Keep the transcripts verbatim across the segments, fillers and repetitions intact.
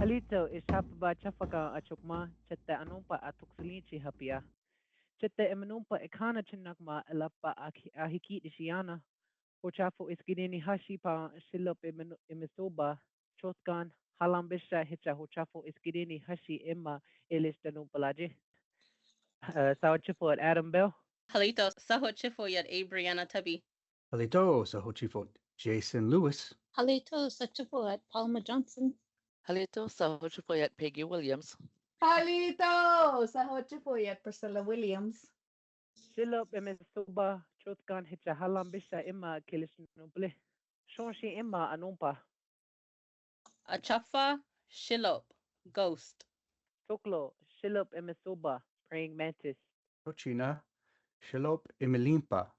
Lito, i chaffa-ba chaffakan achokma, chete anompa atoksolinchi hapia. Chete emenompa ekana chinakma elapa aki-, ahikiti siana. Hochafo eskidini hashi pa silop emeno-, emesoba, chotkan, halambisha hecha hochafo eskidini hashi ema elis danompalaje. Uh, sahochifo at Adam Bell. Halito, sahochifo yet Abriana Tubby. Halito, sahochifo Jason Lewis. Halito, sahochifo at Palmer Johnson. Halito, sahochifo yet Peggy Williams. Halito, sahochifo yet Priscilla Williams. Silop emesoba, chotkan hecha halambisha ema kelis nopli. Shonshi ema anompa. Achaffa, silop, ghost. Toklo, silop emesoba, praying mantis. Tochina, silop emelimpa,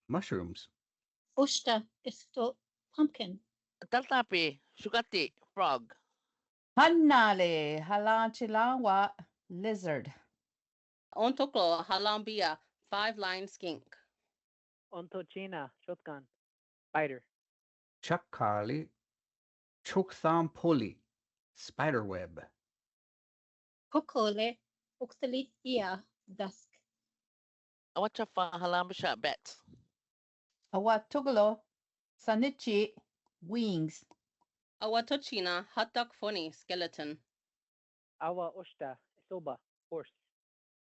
mushrooms. Ushta, isto, pumpkin. Taltapi, shukati, frog. Hanale, halanchilawa, lizard. Ontoklo, halambia, five-line skink. Ontochina, chotkan, spider. Chakkali, chokthanpoli, spider web. Kokole, oktalit ia, dusk. Awachaffa, halambisha, bat. Awatoklo, sanichi, wings. Awatochina, hatak foni, skeleton. Awaoshta, esoba, horse.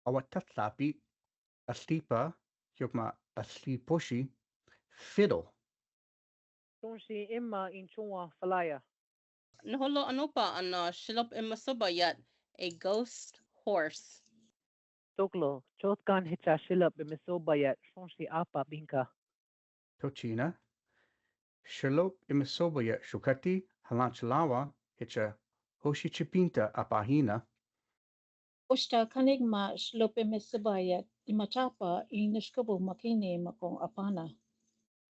Awatatlapi, atlipa, yokma atliposhi, fiddle. Shonshi ema inchonwa falaya. Naholo anompa ana silop emesoba yet a ghost horse. Toklo, chotkan hecha silop emesoba yet shonshi apa binka. Tochina, silop emesoba yet shukati, halanchilawa, hecha hoshi chipinta apahina. Ushta kanik ma silop emesoba yet imachapa inishkobu makini makon apana.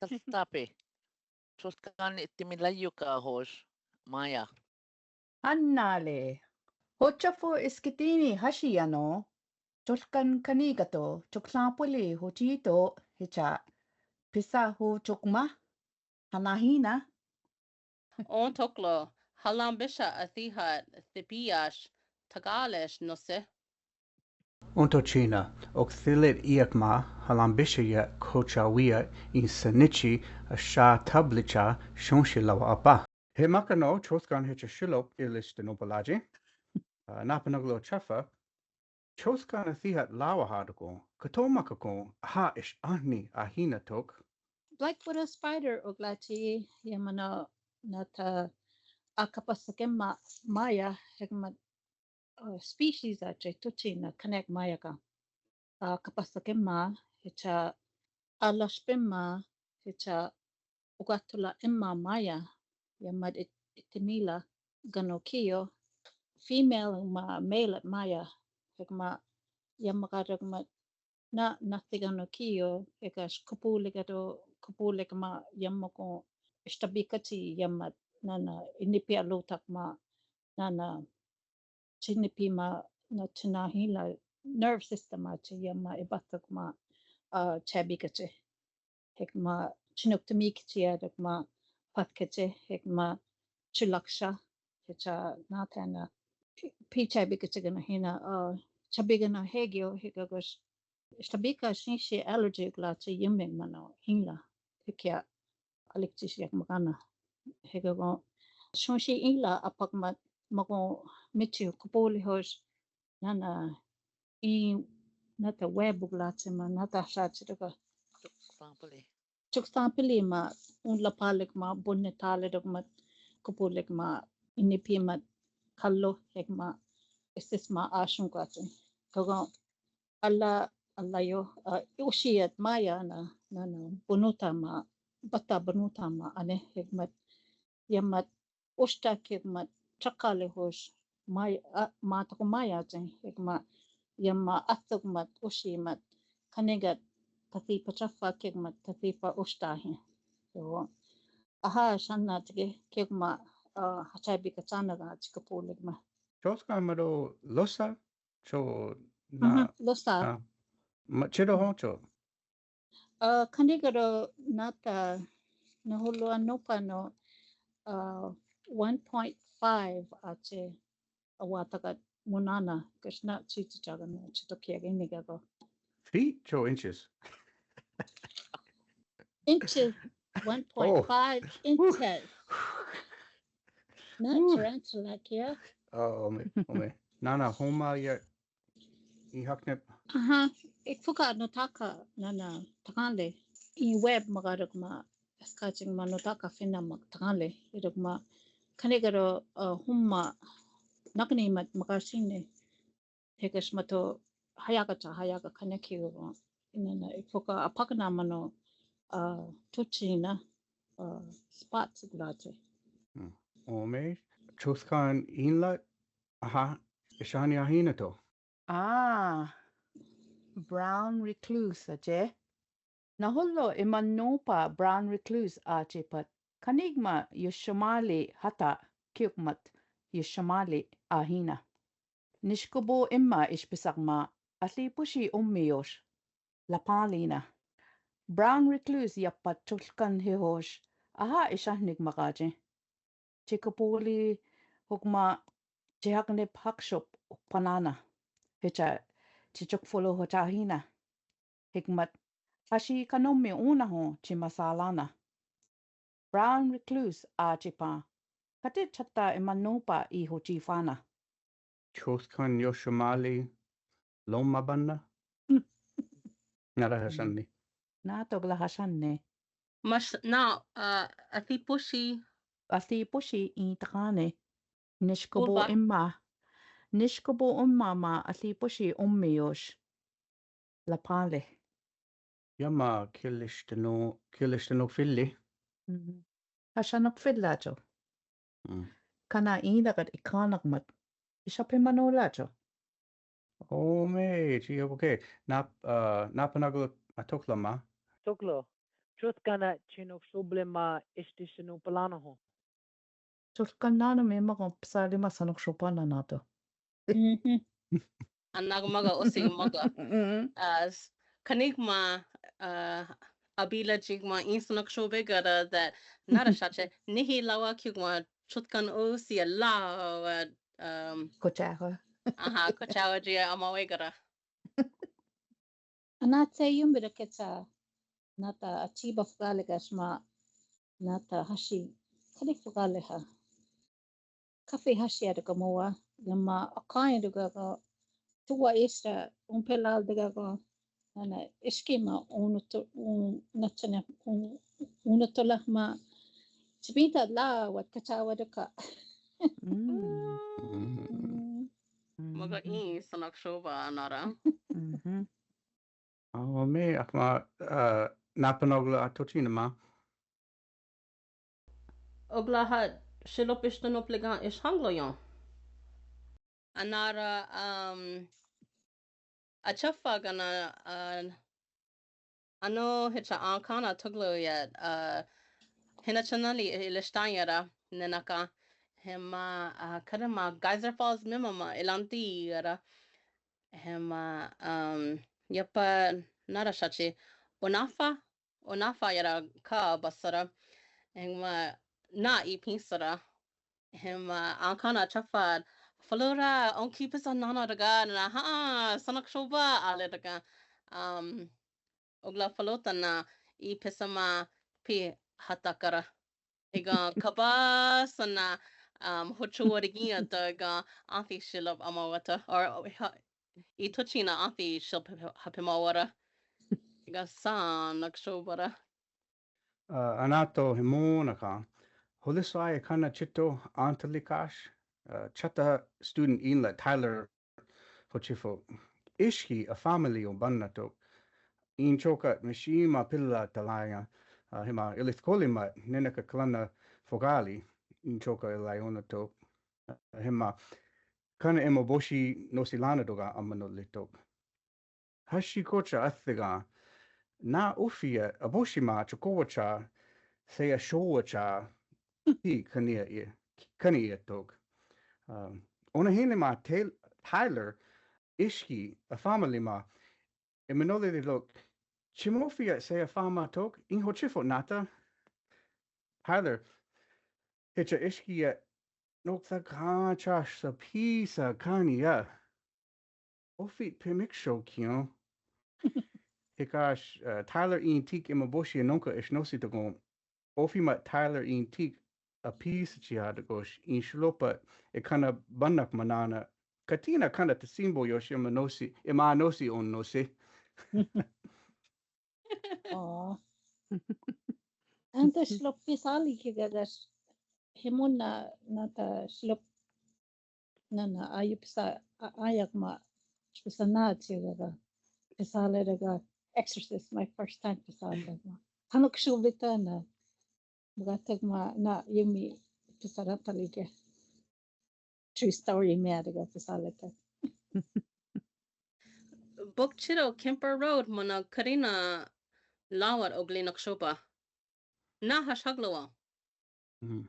Taltapi. Chotkan itimilayuka hosh, maya. Hanale. Hochafo eskitini hashi ano. Chotkan kanikato, chokthanpoli hochito, hecha, pisa hochokma, hanahina. Ontoklo, halambisha atihat, thipiash, takalesh, nose. Ontochina, oktalit iakma, halambisha yet kochawia, insanichi, asha tablicha, shonshi lawa apa. He makano, chotkan hecha silop elis danompalaje. Uh, napanaglo chaffa. Chotkan atihat lawa ha dokon, kato makakon, ha ish ahni ahina tok. Black widow spider oklachi, yamano nata akapasakema maya, hekma, uh, species ache tochina connect maya ka. Akapasakema, hecha alashpema, hecha ukatula ema maya, yamad it-, itimila, gano kiyo, female ma male at maya, hekma, yamaka hekma, na, nati gano kiyo, heka sh-, kupule kato, kupule kama, yamako, ishtabikachi, yamad, nana, inipia lutak ma, nana, chinipima, na chinahila, nerve system achi, yama, ibatak ma, uh, chabikachi. Hekma, chinuktumikachi, hekma, patkachi, hekma, chulaksha, hecha, natana, pi-, picha bikachi gana hina, uh, chabigana hegyo, heka gosh, ishtabika shinshi allergy glachi yumeng mano, hinla, hekia, alikchi shiak makana. Heka go, shonshi hinla, apak mat, mako, michi, kupuli hosh, nana, i, nata web glachi ma, nata shachi doka. Chokthanpoli. Chokthanpoli ma, un lapalik ma, bunne tale dok ma, kupulik ma, inipi ma, kallo hek ma, isis ma, ashun kwachi. Kogo, ala, ala yo, uh, ushi at maya na, na, na, bunuta ma, bata bunuta ma, ane hek ma, yamat, ushta kek ma, chakale hosh, ma, a, ma toko maya chen, hek ma, yama atok ma, ushi ma, kanegat, tatipa chafa kek ma, tatipa ushta he. So, aha, shanna tike, kek ma, uh, hachabi kachana ga, chikapulik ma. Chotkan mado losa, cho na, mhm, losa. Ah, ma, chedo ho cho. Uh, kandikado nata, nahulu anopa no, uh, one point five ache. awatákat munana, kashna chichichagan, chitokiagin ni gago. Feet or inches? Inches, one point five inches. Not tarantula, yeah. Oh, ome, ome. Nana, homa ya, i haknep. Aha, ik fuka notaka, nana, takale. In web magaruk ma, eskaching ma notaka fina ma takale. Iruk ma, kanigaro, uh, homa, nakani mat magasine. Hekas mato, hayaka cha, hayaka kaneki go. Inana, ik fuka apakana mano, uh, tuchina, uh, spots glate. Ome, chutkan inlet, aha, ishani ahina to. Ah, brown recluse aje. Naholo i mannopa brown recluse aje pat. Kanigma yu shomali hata kiukmat yu shomali ahina. Nishkubo imma ishpisakma atli pushi ummiyosh. Lapalina. Brown recluse yappat chutkan hihosh. Aha ishahnik makaje. Chikapuli hukma chihaknip hakshop panana. Hicha chichukfolo hotahina. Hikmat hashi kanommi unaho chimasalana. Brown recluse achipa. Kate chatta i mannopa i hochifana. Chutkan yoshomali loma banna. Nara hasanni. Natogla hasanni. Mas na, uh, atli pushi. Atli pushi i takane. Nishkubo imma. Nishkubo umma ma atli pushi ummiyosh. Lapale. Yama kilishtano, kilishtano fili. Hashanok filacho. Kana indakat ikanakmat. Ishapimano lacho. Ome, chi, okay. Nap, uh, napanaglo atoklama. Toklo. Chutkana chinok sublema istisinu palanaho. Chutkan nana me mago psali masanok shopana nato. Anagmaga osi maga. As kanigma, uh, abila jigma insanok shobegara that nara shache nihi lawa kiugma chutkan osi lawa, um, Kochawa. Aha, kochawa jia amawegara. Anatse yumbira kecha nata achiba fugale gashma nata hashi kali fugale ha. Kafi hashi ada kamowa yama akai ada gago tuwa isra umpelal ada gago nana iskima unu to un nachana unu to lahma chibita la wat kachawa daka. Maga insanok shoba nara. Ome, akma, uh, napanaglo atochinama. Ogla ha shilop ishtanop liga ishanglo yon. Anara, um, achafagana, uh, ano hicha ankana tuglo yet, uh, hinachanali ilistanyara, nenaka, hima, uh, kadama Geyser Falls mimama ilanti yara, hima, um, yapa nara shachi, unafa, unafa yara ka basara. Engma na i pinsara. Hima ankana chafad. Flora onki pisa nana daga na ha sanok shoba ale daga. Um, ogla flota na i pisama pi hatakara. Iga kabasana, um, hocho warigia daga anti shilop amawata or i tochina anti shilop hapimawara. Iga sanok shobara. Uh, anato himonaka. Holisai kana chito antalikash. Uh, chata student inla Tyler Hochifo. Ishki a family o bannatok. In choka mishima pilla talaya. Uh, hima ilithkolima nenaka kalana fogali. In choka ilayonatok. Uh, hima kana emo boshi nosilana doga amano litok. Hashi kocha athiga. Na ufia aboshima chokowacha. Sea showacha. Hi kania ia. Kania tok. Um, ona hini ma Tyler ishki a family ma. Eminole de lok. Chimofia sea fama tok. In hochifo nata. Tyler. Hicha ishki Nokta kåchash sa' pisa kåni a. Ofit pemikshok kio. Hikash, uh, Tyler in tik imaboshi nonka ishnosi tokon. Ofi ma Tyler in tik a pisa chi ha dokosh in shlopa e kana banak manana. Katina kana ta simbo yoshi imanosi, imanosi on nosi. Oh. Anta shilop pisali ki gagas. Himona nata shilop. Na na ayu pisa ayak ma pisa na ti gaga. Pisali daga exercise my first time pisali daga. Tanuk shubita na. Bukatek ma na yumi pisarata lige. True story me daga pisali ta. Bokchito Kemper Road, mona Karina lawat ogli nakshopa. Na hashaglawa. Mm.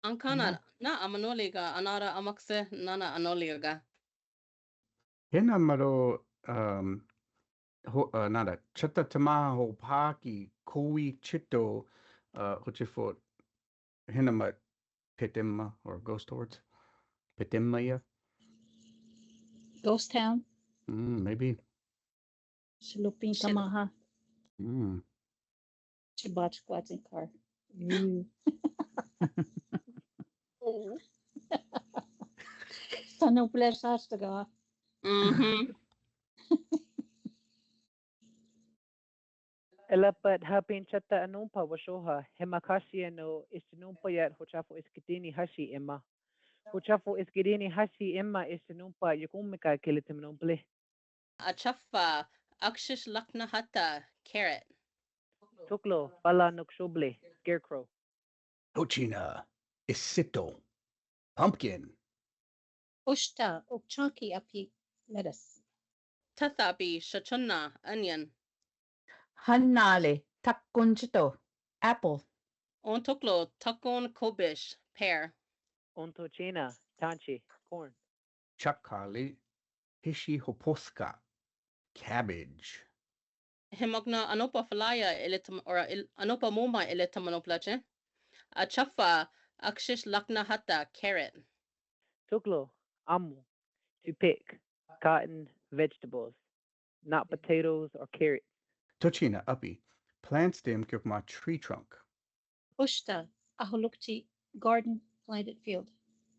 Ankana, na amanoliga, anara amakse, nana anoliga. Hena maro, um, ho, uh, nada, chata tama ho paki, koi chito, uh, hochifot. Hena ma Petemma or Ghost Horse? Petemma ya? Ghost Town? Mm, maybe. Silupin Sil- Tamaha. Mm. Chibach Quatin car. Mm. Tano places to go. Mm-hmm. Elapat hapin chata anumpa washoha, hema kashi ano isinumpa yat hochafo iskitini hashi ema. Hochafo iskitini hashi ema isinumpa yukumika kile timanumple. Achafa, akshish lakna hata, carrot. Tuklo, fala nukshubli, scarecrow. Tochina, isito, pumpkin. Ushta, ukchaki api, lettuce. Tathapi, shachona, onion. Hannale, takkon chito, apple. Ontoklo, takkon kobish, pear. Ontochina, tanchi, corn. Chakkali, hishi hoposka, cabbage. Hemokna anopa falaya ilitam or il, anopa moma ilitamanopla che. Achafa, akshish lakna hata, carrot. Tuklo, amu, to pick, cotton, vegetables, not potatoes or carrots. Tochina api, plant stem kyokma tree trunk. Ushta, aholukchi, garden, planted field.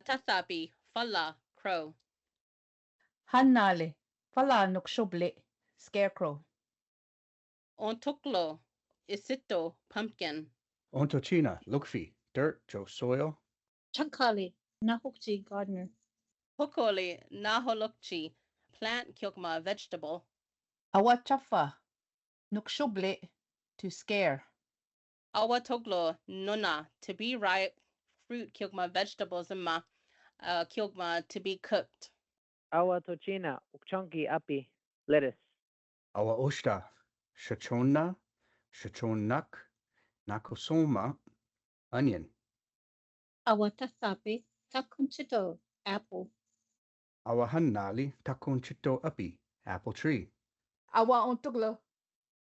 Tathapi, fala, crow. Hannale, fala nukshubli, scarecrow. Ontoklo, isito, pumpkin. Ontochina, lukfi, dirt, cho soil. Chakkali, nahokchi, gardener. Hokoli, naholokchi, plant kyokma vegetable. Awachafa, nukshubli, to scare. Awatoklo, nona, to be ripe, fruit kyokma vegetables ma, uh, kyokma to be cooked. Awatochina, ukchonki api, lettuce. Awaushta, shachona, shachonak, nakosoma, onion. Awatathapi, takkon chito, apple. Awahannali, takkon chito api, apple tree. Awaontoklo,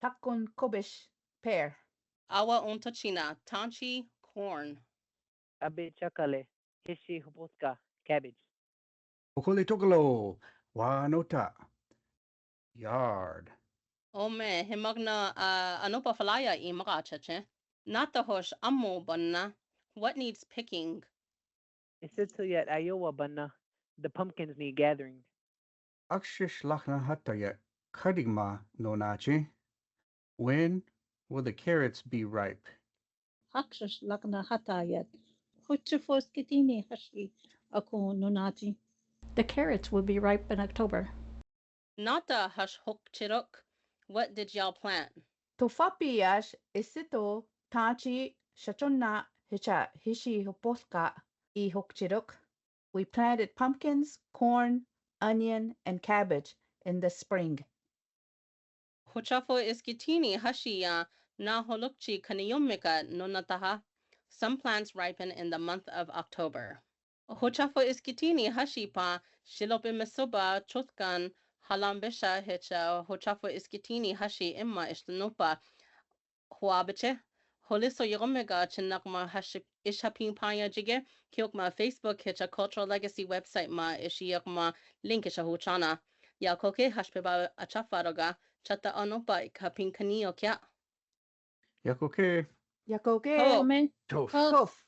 takkon kobish, pear. Awaontochina, tanchi, corn. Abichakale, hishi hoposka, cabbage. Okole tokolo, wanota, yard. Ome, hemokna, uh, anopa falaya i makachache. Natahosh amo banna, what needs picking? Isito yat ayowa banna, the pumpkins need gathering. Akshish lakna hata yat kadigma nonachi. When will the carrots be ripe? Akshish lakna hata yat. Hochafo iskitini hashi ako nonachi. The carrots will be ripe in October. Nata hash hokchirok, what did y'all plant? Tofapi yash isito tanchi shachona hicha hishi hoposka i hokchirok. We planted pumpkins, corn, onion, and cabbage in the spring. Hochafo iskitini hashi ya naholokchi kaniyomika nonataha. Some plants ripen in the month of October. Hochafo iskitini hashi pa shilope mesoba chotkan halambesha hecha hochafo iskitini hashi emma istanopa huabeche. Hålesso yommega chinnak ma hash ish ha pingpong ya jige, kiok ma Facebook, hicha Cultural Legacy website ma ish yok ma link ish ha huchana. Ya koke hash pe ba achafaroga, chata ano ba ka pingkani okya. Ya koke. Ya koke. Ho. Men. Tof. Tof.